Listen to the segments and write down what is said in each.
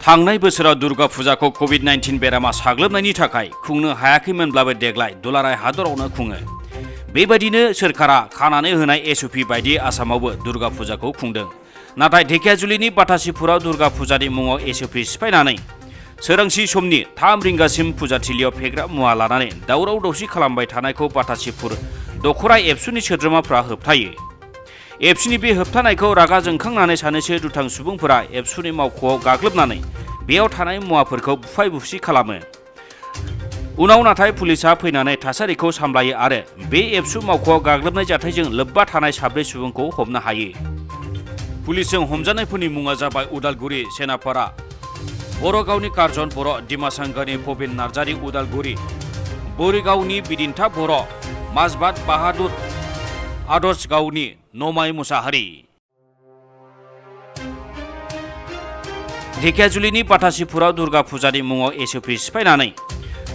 थांनाय बोसोराव दुर्गा फुजाखौ कोविड-19 बेरामा साग्लोबनायनि थाखाय खुंनो हायाखैमोनब्लाबो देग्लाय दुलाराय हादरावनो खुङो। बेबायदिनो सोरखारा खानानै होनाय एसओपि बायदि आसामावबो दुर्गा फुजाखौ खुंदों। नाथाय धेकियाजुलिनि बाथासिपुराव दुर्गा फुजानि मुङाव एसओपि सिफायनानै सोरांसि समनि 3 रिंगासिम फुजाथिलियाव फेग्रा मुवा लानानै दावराव दावसि खालामबाय थानायखौ बाथासिपुर दखरा एबसुनि सोद्रोमाफ्रा होबथायो। एबसुनि बे होबथानायखौ रागा जोंखांनानै सानैसो दुथां सुबुंफोरा एबसुनि मावख'आव गाग्लोबनानै बेयाव थानाय मुवाफोरखौ बुफाय बुसि खालामो। उनाव नाथाय पुलिसआ फैनानै थासारिखौ सामलायो आरो बे एबसु मावख'आव गाग्लोबनाय जाथायजों लोब्बा थानाय 4 सुबुंखौ हमनो हायो। पुलिसजों हमजानायफोरनि मुङा जाबाय उदालगुरि सेनापारा, बरगावनि कारजन बर', डिमासांगानि प्रबिन नार्जारि उदालगुरि, बोरिगावनि बिदिन्था बर', माजबाद बाहादुर, आदर्शगावनि नमाय मुसाहारि। धेकियाजुलिनि बाथासिपुराव दुर्गा फुजानि मुङाव एसओपि सिफायनानै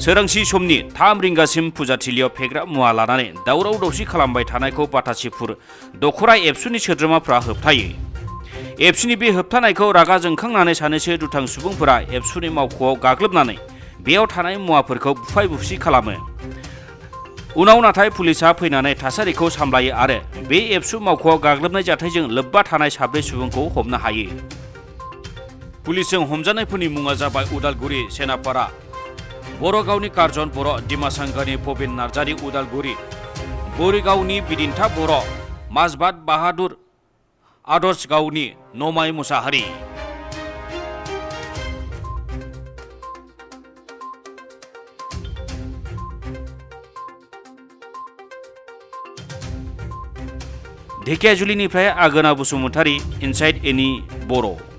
सोरांसि समनि 3 रिंगासिम फुजाथिलियाव फेग्रा मुवा लानानै दावराव दावसि खालामबाय थानायखौ बाथासिपुर दखरा एबसुनि सोद्रोमाफ्रा होबथायो। एबसुनि बे होबथानायखौ रागा जोंखांनानै सानैसो दुथां सुबुंफोरा एबसुनि मावख'आव गाग्लोबनानै बेयाव थानाय मुवाफोरखौ बुफाय बुसि खालामो। उनाव नाथाय पुलिसआ फैनानै थासारिखौ सामलायो आरो बे एबसु मावख'आव गाग्लोबनाय जाथायजों लोब्बा थानाय 4 सुबुंखौ हमनो हायो। पुलिसजों हमजानायफोरनि मुङा जाबाय उदालगुरि सेनापारा, बरगावनि कारजन बर', डिमासांगानि प्रबिन नार्जारि उदालगुरि, बोरिगावनि बिदिन्था बर', माजबाद बाहादुर, आदर्शगावनि नमाय मुसाहारि। धेकियाजुलिनिफ्राय आगोना बसुमतारी, इनसाइड एनि बर'।